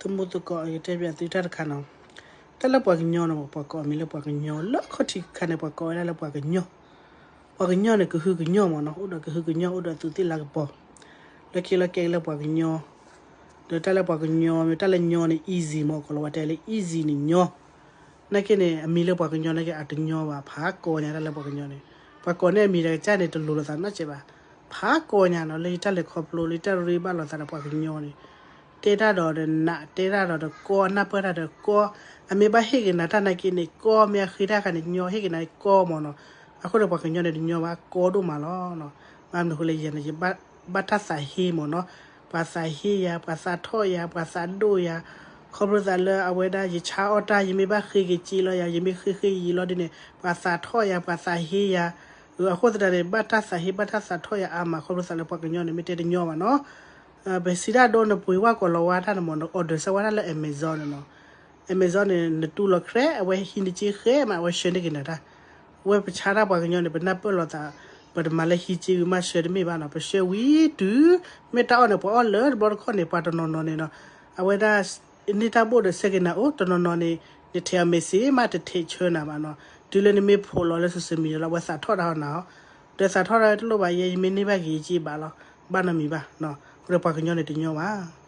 သမူသကိး ယတဲဘၣ်သုတၢ်တခါနီၤ, တၢ်လၢပှၤကညီန့ၣ် ပှၤကိးအမံၤလၢပှၤကညီ လၢခီၣ်ထံးတခါန့ၣ် ပှၤကိးဝဲဒၣ်လၢပှၤကညီ, ပှၤကညီန့ၣ် ကဟုကညီမ့ၢ်နီၤ, အိၣ်ဒီးကဟုကညီ အိၣ်ဒီးသူးသ့ၣ်လၤကပီၤ, လၢခံလၢကဲလၢပှၤကညီ, ဒီးတၢ်လၢပှၤကညီမ့ၢ် တၢ်လၢညီန့ၣ် easy မ့ၢ် ကိးလီၤဝါတဲလၢ easy န့ၣ်ညီ, နာ်က့န့ၣ် အမံၤလၢပှၤကညီနာ်က့ အတညီဘၣ် ဖးကိးညါတၢ်လၢပှၤကညီန့ၣ်, ပှၤကိးန့ၢ်အမံၤတကစၢ်န့ၣ် တလိၤလိာ်သးနီတစဲးဘၣ်, ဖးကိးညါနီၤ လၢယတၢ်လဲၤခီဖျိ လၢယတၢ်ရ့ဘၣ်လိာ်သးဒီးပှၤကညီန့ၣ်, တဲတၢ်ဒီးနး တဲတၢ်ဒီးတကီ နၢ်ပၢၢ်တၢ်ဒီးကီ, အမ့ၢ်ဘၣ်ဟ့ၣ်က့ၤနၤတၢ်နာ်က့န့ၣ် ကီ မ့ၢ်အဃ့တၢ်ခါန့ၣ် ညီ ဟ့ၣ်က့ၤနၤကီမ့ၢ်နီၤ, အဃိဒီးပှၤကညီန့ၣ်တညီဘၣ် ကီဒိၣ်မးလီၤ, ဘၣ်မနုၤအဃိလဲၣ် ယၤန့ၣ် ယဘၣ်တၢ်သးဟ့မ့ၢ်နီၤ, ပှၤသးဟ့ယၤ ပှၤသးထီၣ်ယၤ ပှၤသးဒိၣ်ယၤ, ခီဖျိသးလၢအဝဲဒၣ် ယဆါအီၣ်တၢ် ယမ့ၢ်ဘၣ်ဃ့က့ၤက့လီၤယၤ ယမ့ၢ်ဃ့ဃ့ယံာ်လီၤဒ်န့ၣ် ပှၤသးထီၣ်ယၤ ပှၤသးဟ့ယၤ, အဃိသတးန့ၣ် ဘၣ်တၢ်သးဟ့ ဘၣ်တၢ်သးထီၣ်ယၤအါမး ခီဖျိသးလၢပှၤကညီန့ၣ် မ့ၢ်တဲတညီဘၣ်နီၤ, ပစံးတၢ်ဒိ နပှ့ၤဝဲကိးလီၤဝါတၢ်န့ၣ်မ့ၢ်နီၤ order ဆၢဝဲဒၣ်လၢ Amazon န့ၣ်နီၤ, Amazon န့ၣ် နတူၢ်လီၤခြဲး အဝဲဟံးနစ့ဃဲမး အဝဲဆှၢန့ၢ်က့ၤနၤတၢ်, ဝဲပဆါတၢ်ပှၤကညီန့ၣ် ပနၢ်ပၢၢ်လိာ်သး, ပတမၤလၢဟံးစ့ဂ့ၤမးဆှၢတမ့ၢ်ဘၣ်နီၤ, ပဆှၢဝံၤတုၤ, မ့ၢ်တၢ်အီၣ်န့ၣ် ပှၤအီၣ်လၢတဘျီတခီၣ်န့ၣ် ပှၤတနီၤနီၤန့ၣ်နီၤ, အဝဲဒၣ် န့ၢ်တၢ်ဘိၣ်ဒီးဆှၢက့ၤနၤအိၣ် တနီၤနီၤန့ၣ် နထဲးအီၤ message မး တထဲးဆၢနၤဘၣ်နီၤ, တုၤလၢနမ့ၢ်ဖိးလီၤလၢ social media လီၤ အဝဲသးထီၣ်တၢ်အီၣ်နၤအီၤ, ဒီးသးထီၣ်တၢ်ဝဲတလိၣ်ဘၣ် ယဲယမ့ၢ်န့ၢ်ဘၣ်က့ၤယစ့ဘၣ်လီၤ, ဘၣ်နီတမံၤဘၣ်, အဃိဒီးပှၤကညီန့ၣ်တညီဘၣ်